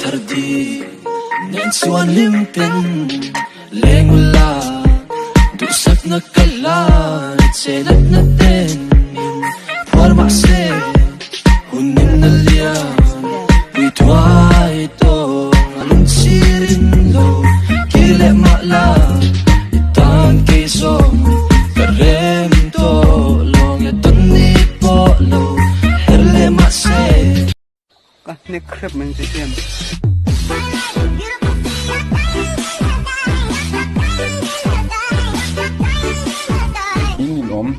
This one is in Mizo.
thar di nen chuan hlim ten leng ula duhsakna ka la che natna ten min phuar mahse hun in a lian pui thuai tawng a lungchhir in lo kir leh mah la i tan kei zawng ka rem tawh lawng e tawn ni pawh lo her leh mahse. Ka hnek hrep mai che hian. In in awm.